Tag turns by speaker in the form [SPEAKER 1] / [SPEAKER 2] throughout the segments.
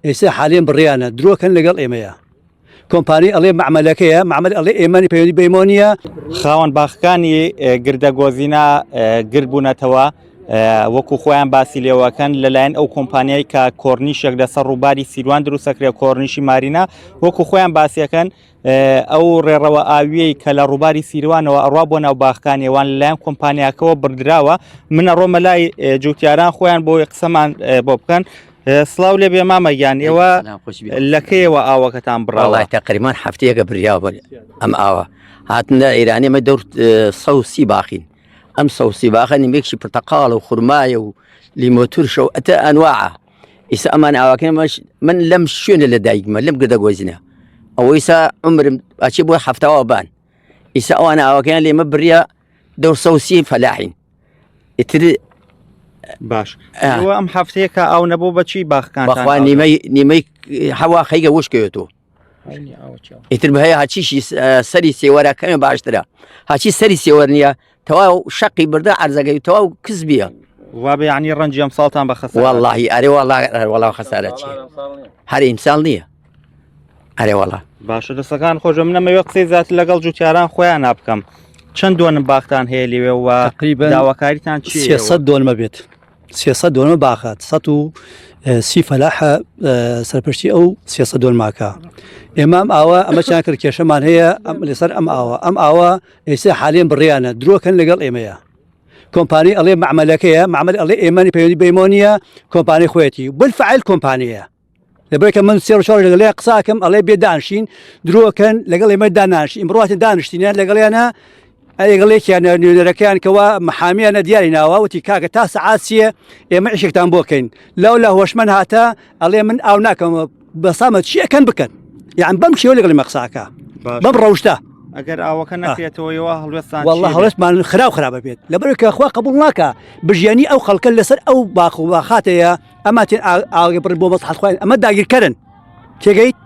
[SPEAKER 1] ئێستا حالێن بڕیانە درۆکەن لەگەڵ ئێمەیە کۆمپانی ئەڵێ مەعمەلەکەیە مەعمەل ئەڵێ ئێمەنی پەیوەندی بەیمۆ نییە.
[SPEAKER 2] خاوەن باخەکانی گردە گۆزینە گرد بوونەتەوە وەکو خۆیان باسی لێوەکەن لەلایەن ئەو کۆمپانیای کە کۆرنیشێک لەسەر ڕووباری سیروان دروستەکرێت کۆرنیشی مارینا وەکو خۆیان باسیەکەن ئەو ڕێڕەوە ئاویەی کە لە ڕووباری سیروانەوە ئەڕوا بۆ ناو باخەکانیوان لەلایەن کۆمپانیاکەوە بردراوە منە ڕۆمە لای جوتیاران خۆیان بۆی قسەمان بۆ بکەن سڵاو لێ بێ مامە گیان ئێوە لەکەیەوە ئاوەکەتان بڕاوە
[SPEAKER 3] تقریبان هەفتەیەکە بریا بوو ئەم ئاوە هاتنە ئێرانی مە دەور سەوسی باخین ئەم سەوسی باخە نیمێکشی پرتەقاڵ و خورمایە و لیمۆتورشە و ئەتە ئەنواعە ئیسا ئەمان ئاواکەی من لەم شوێنە لە دایکمە لەم گردە گۆزینە ئەوەیسا عمرم ئەچێ بۆ هەفتاوە بان ئیسا ئەوانە ئاوەکەیان لێمە بریا دەور سەوسی فەلاحین ئیتر
[SPEAKER 2] باش ئەوە ئەم هەفتەیە کە ئاو نەبوو بەچی باخکان
[SPEAKER 3] بەخوا نیمەی نیمەی هەوا خەیگە وشکەوێتەوە ئیتر هەیە هەچیشی سەری سێوەرە کەمێ باشترە هەچی سەری سێوەر نییە تەواو شەقی بردە عەرزەکەی تەواو کز بیە
[SPEAKER 2] وا بێ ینی ڕەنجی ئەم ساڵتان بە خەسارە
[SPEAKER 3] واللهی ئەرێ والله وەڵا خەسارە چیە هەر ئیمساڵ نییە ئەرێ وەڵا
[SPEAKER 2] باشە دەستەکان خۆشە من ئەمەوێ قسەی زیاتر لەگەڵ جوتیاران خۆیان نابکەم چەند دۆنم باختان هەیە لەوێ و
[SPEAKER 1] تقریبا
[SPEAKER 2] داواکاریتان چی
[SPEAKER 1] 300 دۆنمە بێت 300 دۆنمە باخات 130 فەلاحە سەرپشتی ئەو 300 دۆنماکە ئێمە ئەم ئاوە ئەمە چیان کرد کێشەمان هەیە ئەم لەسەر ئەم ئاوە ئەم ئاوە ئێستا حالێن بڕیانە درۆکەن لەگەڵ ئێمەیە کۆمپانی ئەڵێ مەعمەلەکەیە مەعمەل ئەڵێ ئێمەنی پەیوەندی بەیمۆ نییە کۆمپانی خۆیەتی بالفعل کۆمپانیە لەبەرکە من سێ چوار لەگەڵ قساکەم ئەڵێ بێ دانشین درۆکەن لەگەڵ ئێمە داناشین ئیمڕاتن دانیشتینە لەگەڵیانە ئەگەڵێکیان نوێنەرەکەیان کەوا محامیانە دیاری ناوە وتی کاکە تا سەعات سیە ئێمە ئیشێکتان بۆکەین لەو لە هۆشمەند هاتە ئەڵێ من ئاو ناکەمەوە بەسامە چیەکەن بکەن یان بەم شێوە لەگەڵ مەقساکە بەم ڕەوشتە
[SPEAKER 2] ئەگەر ئاوەکە نەکرێتەوەیەوە هەڵوێستان
[SPEAKER 1] والله هەڵوێستمان خراو خراپە بێت لەبەر کە خوا قبول ناکە بژیانی ئەو خەڵکە لەسەر ئەو باخ و باخاتەیە ئەما تێن ئاگە بڕ بۆ مەسحەت خۆیان ئەمە داگیرکەرن تێگەیت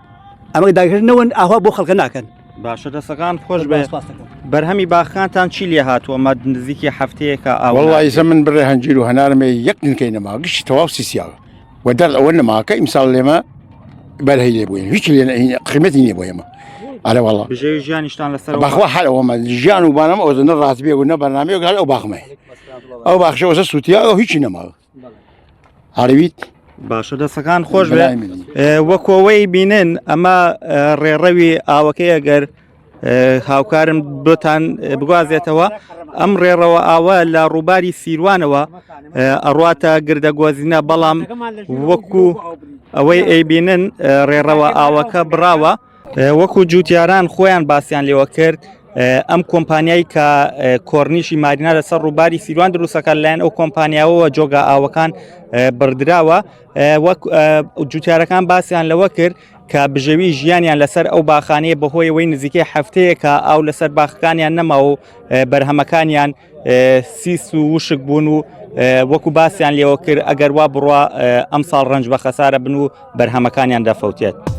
[SPEAKER 1] ئەمە داگیرکردنەوەن ئاوا بۆ خەڵکە ناکەن
[SPEAKER 2] باشە دەسەکان خۆش بێ بەرهەمی باخانتان چی لێ هاتووە مە نزیکی هەفتەیەکە ئاو
[SPEAKER 4] وەڵڵا ئیسە من بڕێ هەنجیر و هەنارمێ یەک دنکەی نەما گشتی تەواو سیسیاوە و دەرد ئەوە نەماکە ئیمساڵ لێمە بەرهەی لێ بووین هیچ لێ قیمەتی نییە بۆ ئێمە ئەرە وەڵا
[SPEAKER 2] بژێوی ژیانیشتان لەسەر
[SPEAKER 4] بەخوا هەر ئەوەمە ژیان و بانم ئەوە نە ڕاست بێ و نە بەرنامەیەک هەر ئەو باخمە ئەو باخشە وەسە سووتیا ئەو هیچی نەماوە هەرویت
[SPEAKER 2] باشە دەسەکان خۆش بێ وەکەوەی بینن ئەمە ڕێڕەوی ئاوەکەی ئەگەر هاوکارم بۆتان بگوازێتەوە ئەم ڕێڕەوە ئاوە لە ڕووباری سیروانەوە ئەڕواتە گردە گۆزینە بەڵام وەکو ئەوەی ئەیبینن ڕێڕەوە ئاوەکە بڕاوە وەکو جوتیاران خۆیان باسییان لێوە کرد ئەم کۆمپانیای کە کۆرنیشی مارینا لەسەر ڕووباری سیروان دروستەکە لایەن ئەو کۆمپانیاوە جۆگا ئاوەکان بڕدراوە وەک جوتیارەکان باسییان لەوە کرد کە بژێوی ژیانیان لەسەر ئەو باخانەیە بەهۆیەوەی نزیکەی هەفتەیەکە ئاو لەسەر باخەکانیان نەما و بەرهەمەکانیان سیس و وشک بوون و وەکو باسییان لێوە کرد ئەگەر وا بڕوا ئەم ساڵ ڕەنج بە خەسارە بن و بەرهەمەکانیان دەفەوتێت.